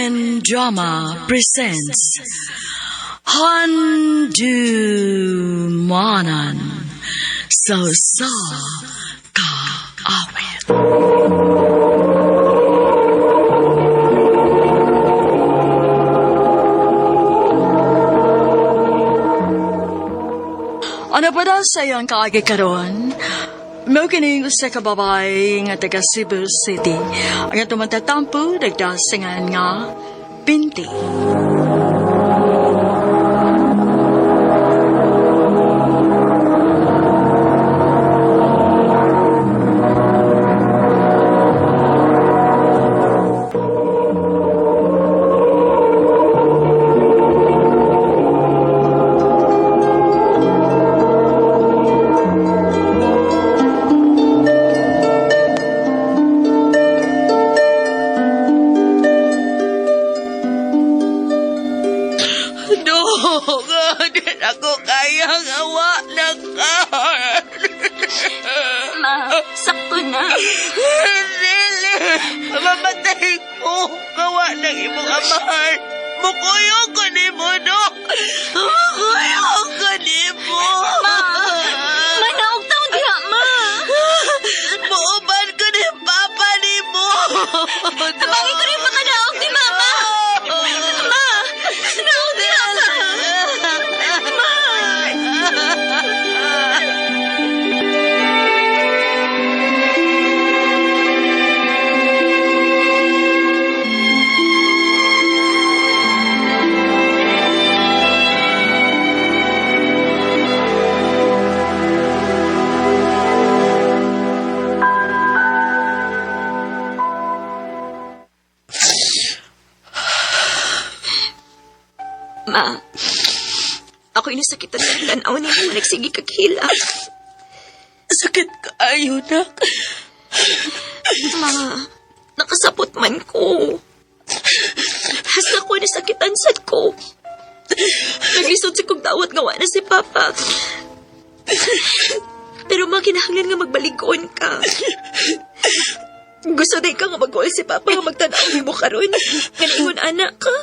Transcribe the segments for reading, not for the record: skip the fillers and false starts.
Philippine Drama presents Handumanan sa Usa Ka Awit. Ano pa daw sa iyong kaagi karon? Mao kining usa ka babae nga taga Cebu City. Ang atong matatampo nagdasingan nga Binti. Dong, di ako kaya nga wa na ka. Ma, sakto na. Dili, mamatay ko. Gawa ng imong amahan. Mukuyog ko ni mo, Dong. Mukuyog ko ni mo. Ma, manaog taon diha, ma. Muuban ko ni Papa ni mo. Tabangin ko rin pakanaog ni Mama. Ma, naog diha ka. Ma. Ma, ako inasakitan ng tanaw ni mo. Nagsige kag hilak. Sakit kaayo, nak. Ma, nakasapot man ko. Hasta ko nasakitan sad ko. Naglisod sa kong dawat nga wa na si Papa. Pero ma, kinahanglan nga magbaligon ka. Gusto din ka nga mag si Papa nga magtanaw nimo karon. Nga naingon anak ka.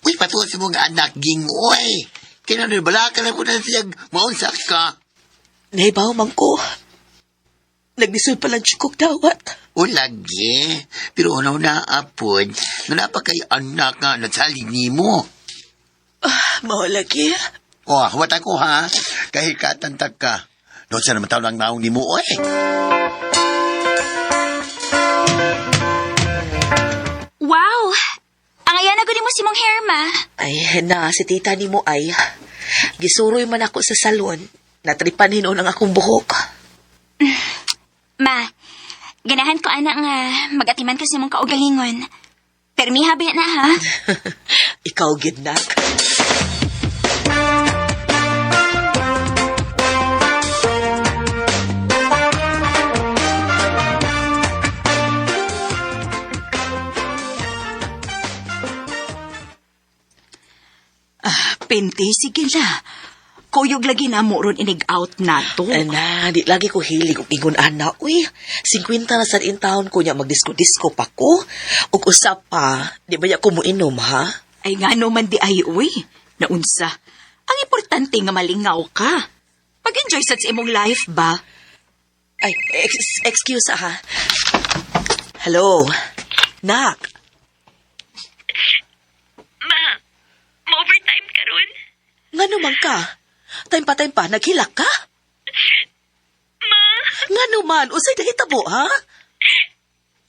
Uy, patuwa sa mga anak, gingoy. Kinanoy, bala ka na po na siyang maunsak ka. Nahibaw man ko. Naglisod pa lang siya kog dawat. O lagi, pero unaw na apod, nga napakay anak nga nasalig ni mo. Mao lagi. O, huwat ako ha, kahit katantag ka. Doon sa naman taon ang naong ni mo, oy. Wow! Ang ayan na mo si Mong hair, ma. Ay, na, si tita ni mo ay. Gisuroy man ako sa salon. Natripan hinuon ang akong buhok. Ma, ganahan ko ana nga magatiman ka sa imong kaugalingon. Permi habi na ha. Ikaw, gidnak. Pente, sige na. Kuyog lagi na mo ron inig out na to. Ana, di lagi ko hilig og ingon ana. Uy, 50 na sa in town ko niya magdisko-disko pa ko. Ug usap pa, di ba ya ko moinom ha? Ay nga no man di ay uy. Naunsa. Ang importante nga malingaw ka. Pag-enjoy sad sa imong life ba? Ay, excuse ha. Hello. Nak. Ma, ma-overtime ka ron? Ngano man ka? Time pa, time pa, naghilak ka? Ma, Ngano man, usay nahitabo, ha?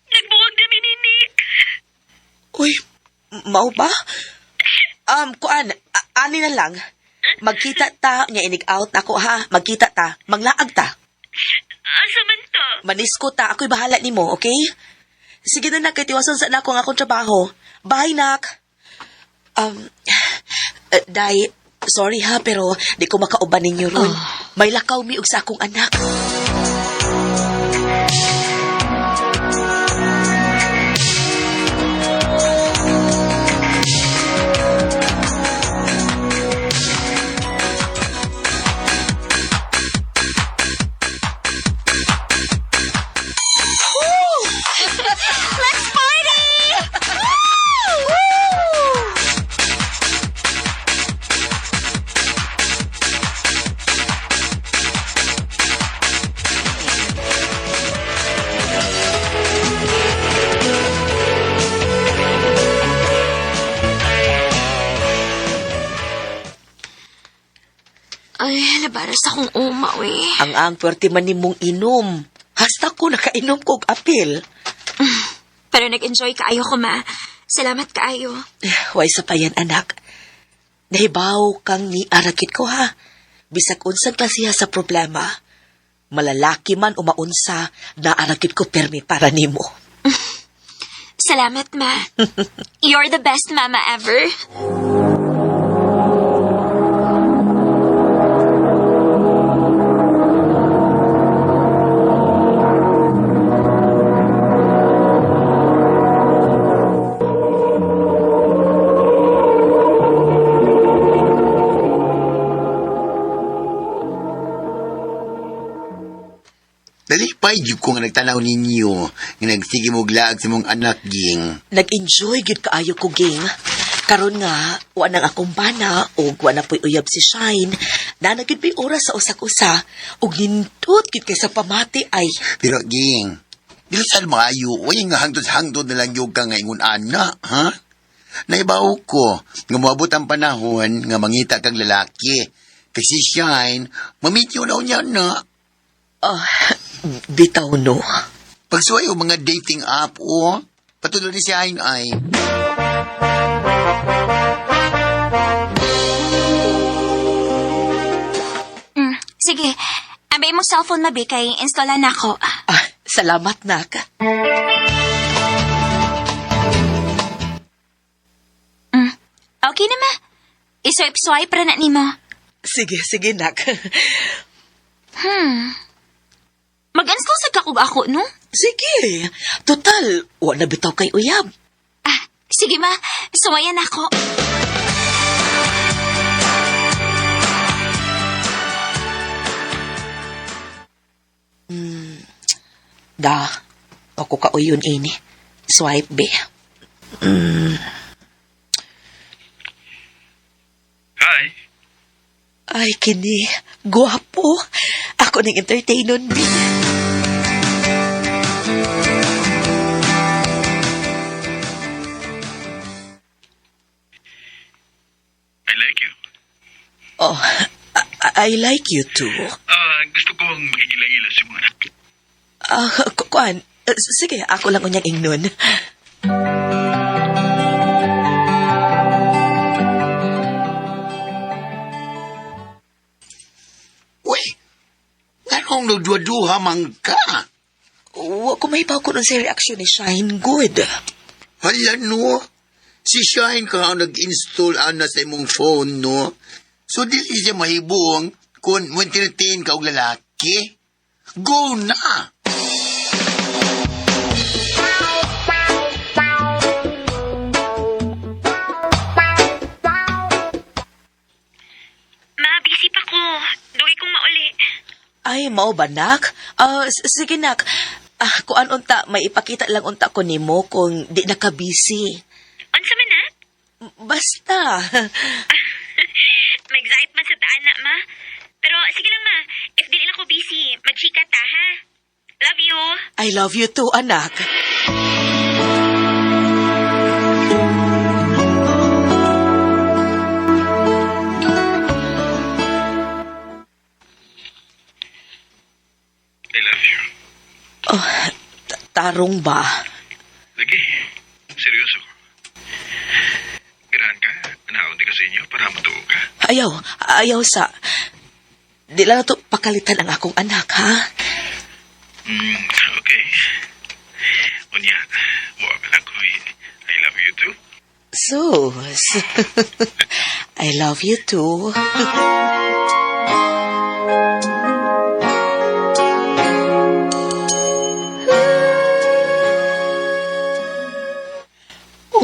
nagbuwag na ni Nick. Uy, mau ba? Kuan, ani na lang. Magkita ta, nya inig out ako ha. Magkita ta, manglaag ta. Asa man to? Manisko ta, ako'y bahala nimo, okay? Sige na nak, kay tiwason sa nako ang akong trabaho. Bye, nak. Um, Day, sorry ha, pero di ko makauban ninyo ron. Oh. May lakaw mi og sa akong anak. Let's party! Ay, labaras akong uma, uy. Ang puwerte man nimong inom. Hasta ko nakainom ko og apil. Pero nag-enjoy kaayo ko, ma. Salamat kaayo. Way sa payan, anak. Nahibaw kang niarakit ko, ha? Bisag unsang klasiha sa problema. Malalaki man o maunsa, naarakit ko permi para nimo. Salamat, ma. You're the best mama ever. Nalipay jud ko nga nagtanaw ninyo nga nagsige mo glaag sa mong anak ging. Nag-enjoy gyud kaayo ko, ging. Karon nga, wa nang akong bana ug wa na po'y uyab si Shine. Naa na gyud po'y oras sa usak-usa ug nindot gyud kay sa pamati ay. Pero ging, dili sad maayo, uy nga hangtod-hangtod na lang yung ka nga ingon ana, ha? Naibaw ko nga moabot ang panahon nga mangita kag lalaki. Kasi Shine, mamit yun na niya na. Ah, bitaw no. Pagsuway o mga dating app, o, patuloy ni si Shine ay. Sige, ambay mong cellphone, mabi, kay installan na ako. Ah, salamat nak. Okay na, ma. I-swipe-swipe ra na nimo. Sige, sige nak. Mag-install sa kakog ako, no? Sige. Total, wa na bitaw kay uyab. Ah, sige, ma. Suwayan ako. Da, ako ka uyon ini. Swipe be. Hi. Ay, kini. Guwapo. Ako ning entertainon be. I like you. Oh, I like you too. Ah, gusto ko ang makikilala sa mga anak. Ah, kuan. Sige, ako lang unyang ingnon. Uy, nganong nagduha-duha man ka? Wa ko mahibaw ko nun sa reaksyon ni Shine Good. Hala no, si Shine ka ang nag-install ana sa imong phone, no? So dili siya mahibuong kung mo-entertain ka og lalaki. Go na! Ma, busy pa ko. Dugay kong mauli. Ay, mao ba, nak? Ah, sige, nak. Ah, kuan unta, may ipakita lang unta ko nimo kung di na ka busy. Unsa man na? Basta. Mag-excite man sa taan na, ma. Pero sige lang, ma. If dili lang ko busy, magchika ta, ha? Love you. I love you too, anak. I love you. Oh, tarong ba? Lagi, seryoso ko. Ganahan ka? Anaon di ka sa inyo para matuo ka. Ayaw, ayaw sa... Di lang na to pakalitan ang akong anak, ha? Okay. Unya, muwa ka lang ko. I love you too. Sus. I love you too.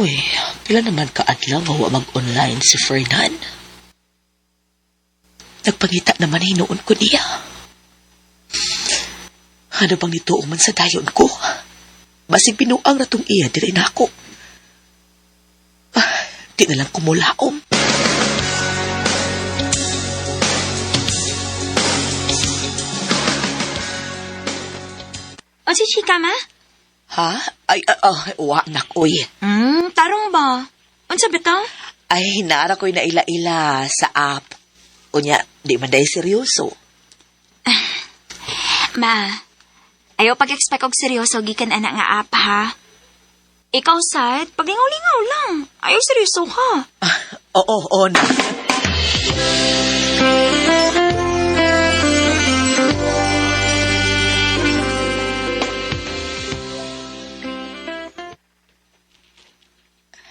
Uy, pila naman kaadlaw nga wa mag-online si Fernan. Nagpangita naman hinuon ko niya. Ano bang nituo man sa dayon ko? Basig binuang ratong iya diri nako. Ah, di na lang kumulaom. O si chika, ma? Ha? Ay, wa nak, uy. Tarong ba? Unsa bitaw? Ay, naara ko'y naila-ila sa app. Unya, di man dahil seryoso. Ma, ayaw pag-expect og seryoso gikan ana nga app, ha? Ikaw, sad, paglingaw-lingaw lang. Ayaw seryoso ka. Ah, oo, oo na.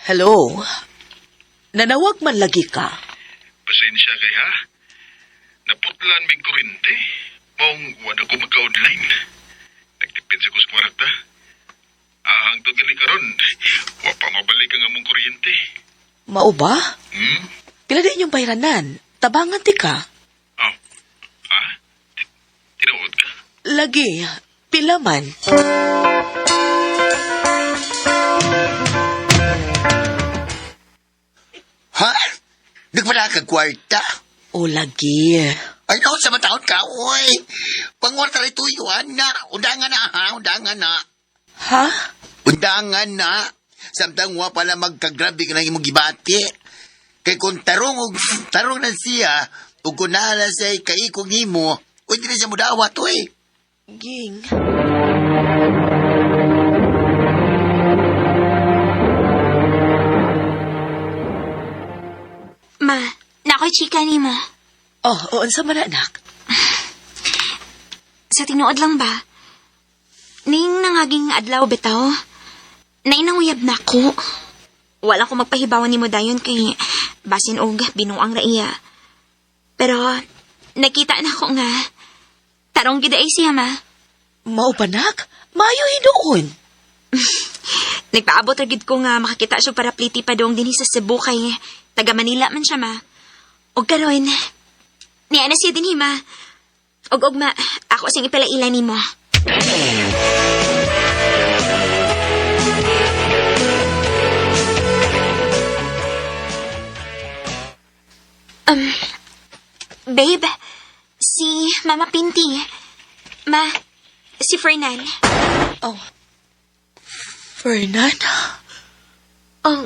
Hello? Nanawag man lagi ka. Pasensya kay ha. Naputlan mig kurente. Maong wala ko magka-online. Nagdepensa ko sa kwarta. Ah, hangtod gani karon. Wa pa mabalik ang among kuryente. Mao ba? Hmm? Pila di inyong bayranan? Tabangan ti ka. Oh. Ah? Tinuod ka? Lagi, pila man. Ha? Nagwala ka kwarta? O lagi. Ay, no, sa mataon ka, oy. Pangwarta rin tuyuan na. Undangan na, ha? Undangan na. Ha? Undangan na. Samtang wa pala magkagrabe ka ng imong gibati. Kay kung tarong og tarong na siya, ug kung naala siya kaikong nimo, uy, di na siya mudawat, oy. Ging. Ma, nakoy chika nimo. Oh, oo, unsa man na, anak? Sa tinuod lang ba? Ning nangaging adlaw bitaw. Nainanguyab na ako. Wala ko magpahibawan nimo dayon kay basin og binuang ra iya. Pero nakita na ko nga tarong gid ay siya ma. Mao ba, nak? Maayo hinuon. Nagpaabot ra gid ko nga makakita siya para pliti pa dong dinhi sa Cebu kay taga Manila man siya ma. Og karon niya na siya dinhi ma. Og ugma ako sing ipalaila nimo. Babe, si Mama Pinti. Ma, si Fernan. Oh. Fernan? Oh,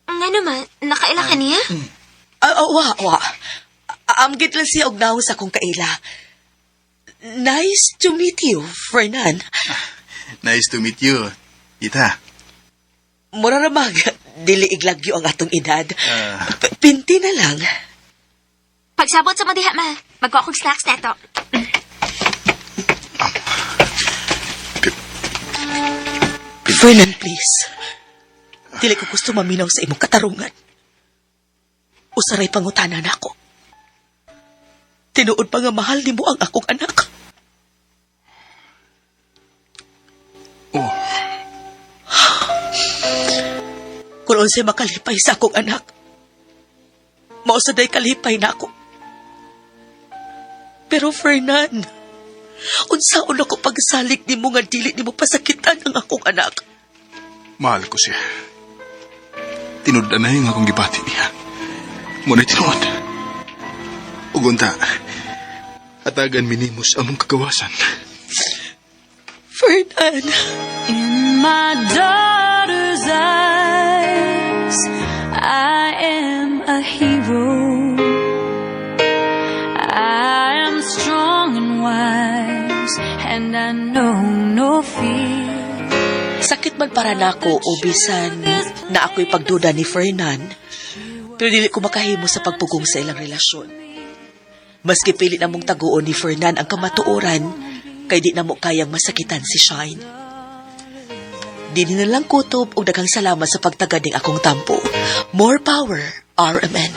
nga naman, nakaila ka niya? Ah, oh, wa, wa. Amgit lang siya og naong sa akong kaila. Nice to meet you, Fernan. Nice to meet you, tita. Mura ra mag, dili iglagyo ang atong edad. Ah. Pinti na lang. Pagsabot sa mo diha, ma. Magkuha kong snacks na to. Fernan, please. Dili ko gusto maminaw sa imong katarungan. Usaray pangutana nako. Tinuod pa nga mahal nimo ang akong anak. Oh, Kung unsay makalipay sa akong anak, mao sad ay kalipay na ako. Pero Fernan, unsaon ako pagsalig nimo nga dili nimo pasakitan ang akong anak? Mahal ko siya. Tinud na yung akong gibati niya. Muna tinuod. Ug unta, atagan minimos among kagawasan. Fernan! In my daughter's eyes, I am a hero. I am strong and wise, and I know no fear. Sakit man para nako o bisan na ako'y pagduda ni Fernan, pero dili ko makahimo sa pagpugong sa ilang relasyon. Maski pili na mong taguon ni Fernan ang kamatuoran, kay di na mo kayang masakitan si Shine. Di na lang kutob og daghang salamat sa pagtagad ning akong tampo. More power, RMN.